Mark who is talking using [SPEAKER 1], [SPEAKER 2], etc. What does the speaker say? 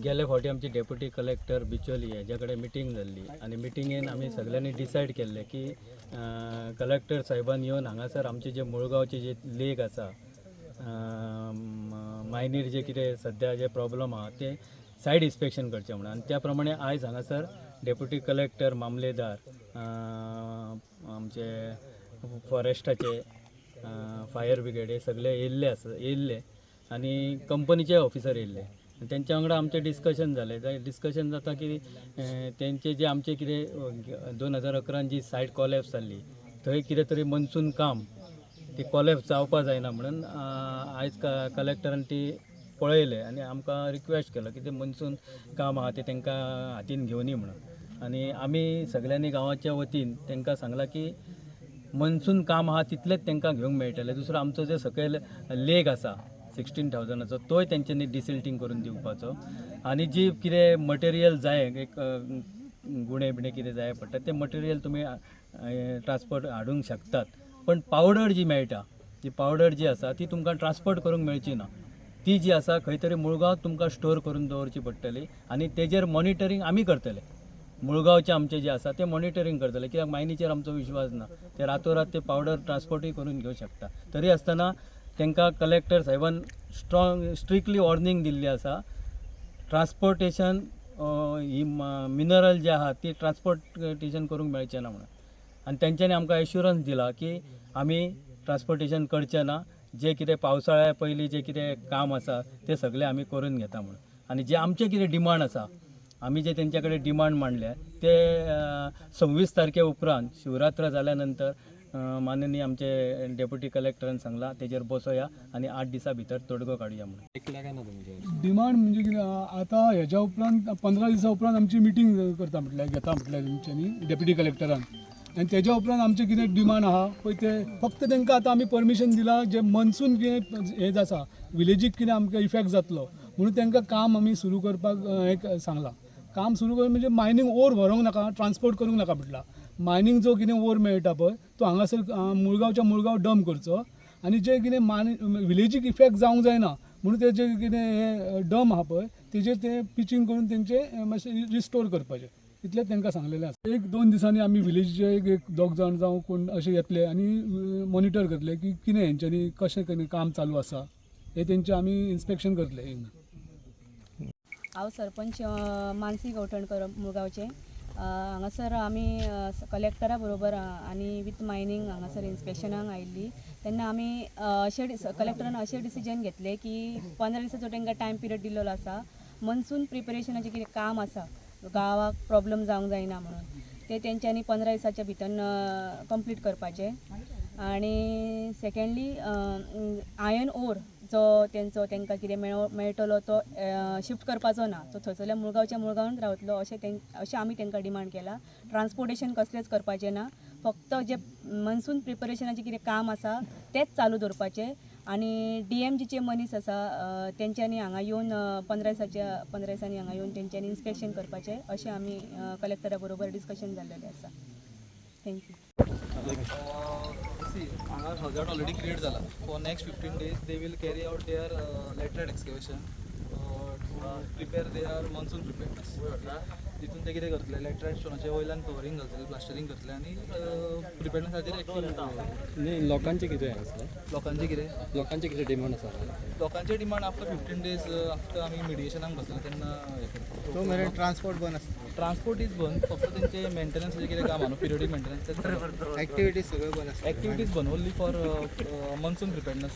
[SPEAKER 1] गेले फावटी आमची डेप्युटी कलेक्टर बिचोली हेज्या कडेन मिटींग जाल्ली आनी मिटिंगेन आमी सगळ्यांनी डिसायड केल्लें की कलेक्टर साहेबान येवन हांगासर आमचे जे मुळगांवचे जे लेक आसा, मायनीर जे कितें सद्या जे प्रॉब्लम आहा ते सायड इन्स्पेक्शन करचें म्हणून. आनी त्या प्रमाणे आयज हांगासर डेप्युटी कलेक्टर, मामलेदार, आमचे फॉरेस्टाचे, फायर ब्रिगेड हे सगळे येयल्ले आसा, येयल्ले आनी कंपनीचे ऑफिसर येयल्ले आनी तेंच्या वांगडा आमचें डिस्कशन जालें. डिस्कशन जाता की तेंचे जे आमचे कितें 2011 जी सायड कॉलेप्स जाल्ली थंय कितें तरी मनसून काम ती कॉलेप्स जावपा जायना म्हणून आयज कलेक्टरान ती पळयलें आनी आमकां रिक्वेस्ट केलो की ते मनसून काम आहा तें तांकां हातीन घेवनी म्हणून. आनी आमी सगळ्यांनी गांवाच्या वतीन तांकां सांगलां की मनसून काम आहा तितलेंच तांकां घेवंक मेळटलें. दुसरो आमचो जे सकयल लेक आसा 16,000चो तोय तेंच्यांनी डिसिल्टींग करून दिवपाचो आनी जी कितें मटेरियल जाय एक गुणे बिणे कितें जाय पडटा तें मटेरियल तुमी ट्रान्सपोर्ट हाडूंक शकतात, पण पावडर जी मेळटा ती पावडर जी आसा ती तुमकां ट्रान्सपोर्ट करूंक मेळची ना. ती जी आसा खंय तरी मुळगांव तुमकां स्टोर करून दवरची पडटली आनी तेजेर मॉनिटरींग आमी करतले. मुळगांवचे आमचे जे आसा ते मॉनिटरींग करतले कित्याक मायनीचेर आमचो विश्वास ना, ते रातोरात ते पावडर ट्रान्सपोर्टूय करून घेवंक शकता. तरी आसतना तांकां कलेक्टर साहेबान स्ट्रॉंग स्ट्रिक्टली वॉर्निंग दिल्ली आसा, ट्रान्सपोर्टेशन ही मिनरल जे आहा ती ट्रान्सपोर्टेशन करूंक मेळचें ना म्हणून. आनी तेंच्यांनी आमकां एश्युरन्स दिला की आमी ट्रान्सपोर्टेशन करचें ना, जे कितें पावसाळ्या पयलीं जे कितें काम आसा तें सगळें आमी करून घेता म्हणून. आनी जे आमचें कितें डिमांड आसा, आमी जे तेंच्या कडेन डिमांड मांडल्या ते 26 तारखे उपरांत शिवरात्र जाल्या नंतर माननीय आमचे डेप्युटी कलेक्टरान सांगला तेजेर बसोया आनी 8 दिसां भितर तोडगो काडुया म्हणून.
[SPEAKER 2] डिमांड म्हणजे कितें, आतां हेज्या उपरांत 15 दिसां उपरांत आमची मिटींग करता म्हटल्यार घेता म्हटल्यार तेंच्यांनी डेप्युटी कलेक्टरान, आनी तेज्या उपरांत आमचें कितें डिमांड आहा पळय ते फक्त तांकां आतां आमी परमिशन दिलां जे मनसून कितें हें आसा विलेजीक कितें आमकां इफेक्ट जातलो म्हणून तांकां काम आमी सुरू करपाक हें सांगलां. काम सुरू करून म्हणजे मायनींग ओर व्हरूंक नाका, ट्रान्सपोर्ट करूंक नाका म्हटलां. मायनींग जो कितें ओर मेळटा पळय तो हांगासर मुळगांवच्या मुळगांव डंप करचो आनी जे कितें विलेजीक इफेक्ट जावंक जायना म्हणून ते जे कितें हे डम आहा पळय तेजेर ते पिचींग करून तेंचे मातशें रिस्टोर करपाचें, इतलेंच तांकां सांगलेलें आसा. 1-2 दिसांनी आमी विलेजीचे एक दोग जाण जावं कोण अशें येतले आनी मॉनिटर करतले की कितें हेंच्यांनी कशें कितें काम चालू आसा हें तेंचें आमी इन्स्पेक्शन करतले.
[SPEAKER 3] हांव सरपंच मानसी गवठणकर मुळगांवचें. हांगासर आमी कलेक्टरा बरोबर आनी विथ मायनींग हांगासर इन्स्पेक्शनाक आयिल्ली तेन्ना आमी अशें कलेक्टरान अशें डिसिजन घेतलें की 15 दिसाचो तांकां टायम पिरियड दिल्लो आसा, मनसून प्रिपरेशनाचें कितें काम आसा गांवाक प्रॉब्लम जावंक जायना म्हणून ते तेंच्यांनी 15 दिसाच्या भितर कंप्लीट करपाचें. आनी सेकेंडली आयर्न ओर जो तेंचो तांकां कितें मेळटलो तो शिफ्ट करपाचो ना, तो थंयसरल्या मुळगांवच्या मुळगांवांत रावतलो अशें अशें आमी तांकां डिमांड केला. ट्रान्सपोर्टेशन कसलेंच करपाचें ना, फक्त जे मनसून प्रिपरेशनाचें कितें काम आसा तेंच चालू दवरपाचें. आनी DMGचे मनीस आसा तेंच्यांनी हांगा येवन 15 दिसांनी हांगा येवन तेंच्यांनी इन्स्पेक्शन करपाचें अशें आमी कलेक्टरा बरोबर डिस्कशन जाल्लेलें आसा. Thank you.
[SPEAKER 4] See, हांगा हजार्ड ऑलरेडी क्रिएट जाला. For next 15 days they will carry out their laterite excavation to prepare their monsoon preparedness. तितून ते कितें करतले, लॅटरायट स्टोनाचे वयल्यान कवरींग घालतले, प्लास्टरींग करतले आनी प्रिपेरनेस खातीर एक्टिव.
[SPEAKER 5] न्ही, लोकांचें कितें आसलें,
[SPEAKER 4] लोकांचें कितें,
[SPEAKER 5] लोकांचें कितें डिमांड आसा?
[SPEAKER 4] लोकांचे डिमांड आफ्टर 15 डेज आफ्टर आमी मिडिएशनाक बसले तेन्ना
[SPEAKER 6] तो मेरेन ट्रान्सपोर्ट बंद आसता.
[SPEAKER 4] ट्रान्सपोर्ट is बंद, फक्त तेंचे मेंटेनन्साचें कितें काम आहा न्हू, पिरियडीक मेंटेनन्स,
[SPEAKER 6] एक्टिविटीज सगळ्यो बंद आसता.
[SPEAKER 4] एक्टिविटीज बंद only for monsoon preparedness.